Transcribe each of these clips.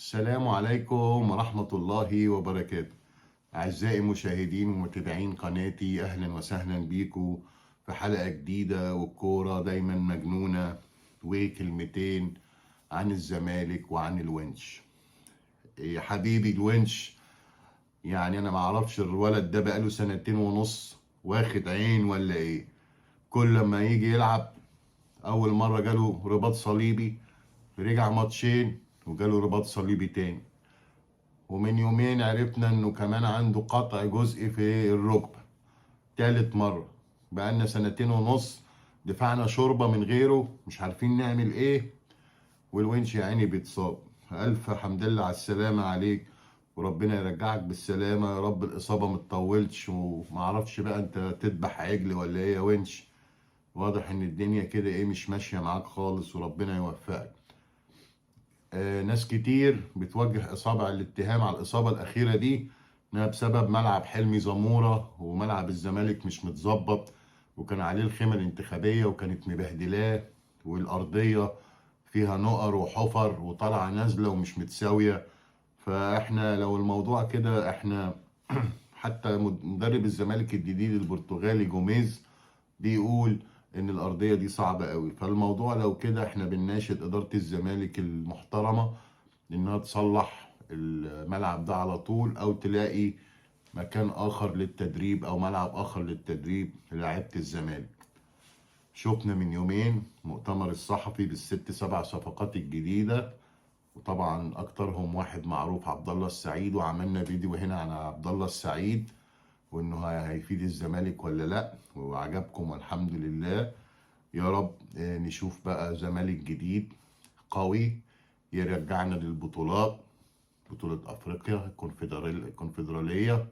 السلام عليكم ورحمة الله وبركاته. أعزائي مشاهدين ومتابعين قناتي، أهلا وسهلا بيكم في حلقة جديدة. والكورة دايما مجنونة، وكلمتين عن الزمالك وعن الونش. يا حبيبي الونش، يعني أنا معرفش الولد ده بقاله 2.5 سنة واخد عين ولا إيه. كل لما يجي يلعب، أول مرة جاله رباط صليبي، رجع ماتشين وجاله رباط صليبي تاني، ومن يومين عرفنا انه كمان عنده قطع جزئي في الركبة تالت مرة. بقالنا 2.5 سنة دفعنا شوربة من غيره، مش عارفين نعمل ايه، والونش يا عيني بيتصاب. ألف حمد لله على السلامة عليك، وربنا يرجعك بالسلامة يا رب. الإصابة متطولش، ومعرفش بقى انت تذبح عجل ولا ايه يا ونش. واضح ان الدنيا كده ايه مش ماشية معاك خالص، وربنا يوفقك. ناس كتير بتوجه اصابع الاتهام على الاصابة الاخيرة دي انها بسبب ملعب حلمي زموره، وملعب الزمالك مش متظبط، وكان عليه الخيمة الانتخابية وكانت مبهدلاه، والارضيه فيها نقر وحفر وطالعه نازله ومش متساوية. فاحنا لو الموضوع كده، احنا حتى مدرب الزمالك الجديد البرتغالي جوميز بيقول ان الارضية دي صعبة قوي. فالموضوع لو كده، احنا بنناشد ادارة الزمالك المحترمة انها تصلح الملعب ده على طول، او تلاقي مكان اخر للتدريب او ملعب اخر للتدريب للاعيبه الزمالك. شفنا من يومين مؤتمر الصحفي بالست سبع صفقات الجديدة، وطبعا اكترهم واحد معروف عبد الله السعيد، وعملنا فيديو هنا عن عبد الله السعيد وانه هيفيد الزمالك ولا لا، وعجبكم والحمد لله. يا رب نشوف بقى زمالك جديد قوي يرجعنا للبطولات، بطولة افريقيا، الكونفدرالية،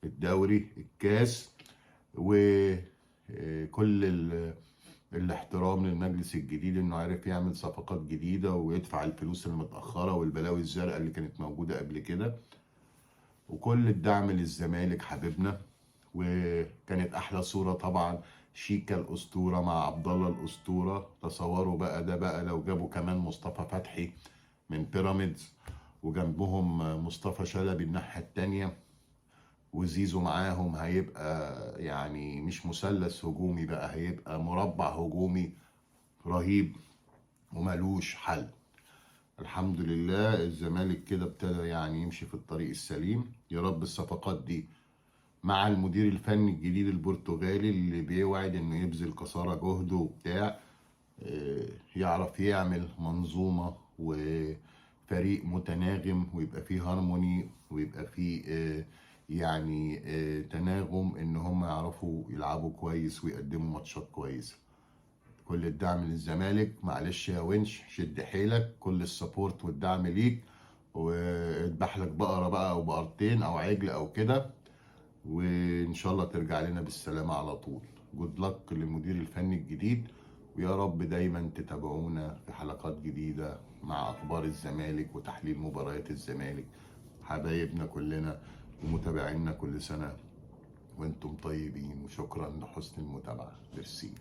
الدوري، الكاس. وكل الاحترام للمجلس الجديد انه عرف يعمل صفقات جديدة ويدفع الفلوس المتأخرة والبلاوي الزرقاء اللي كانت موجودة قبل كده، وكل الدعم للزمالك حبيبنا. وكانت احلى صورة طبعا شيكا الاسطورة مع عبد الله الاسطورة. تصوروا بقى ده بقى لو جابوا كمان مصطفى فتحي من بيراميدز، وجنبهم مصطفى شلبي الناحية التانية، وزيزو معاهم، هيبقى يعني مش مثلث هجومي بقى، هيبقى مربع هجومي رهيب وملوش حل. الحمد لله الزمالك كده ابتدى يعني يمشي في الطريق السليم. يا رب الصفقات دي مع المدير الفني الجديد البرتغالي اللي بيوعد انه يبذل قصارى جهده وبتاع، يعرف يعمل منظومة وفريق متناغم، ويبقى فيه هارموني، ويبقى فيه يعني تناغم، ان هم يعرفوا يلعبوا كويس ويقدموا ماتشات كويسة. كل الدعم للزمالك. معلش يا ونش، شد حيلك، كل ال support والدعم ليك، واذبح لك بقرة بقى او بقرتين او عجل او كده، وان شاء الله ترجع لنا بالسلامة على طول. good luck للمدير الفني الجديد، ويا رب دايما تتابعونا في حلقات جديدة مع اخبار الزمالك وتحليل مباريات الزمالك. حبايبنا كلنا ومتابعينا، كل سنة وانتم طيبين، وشكرا لحسن المتابعة. ميرسي.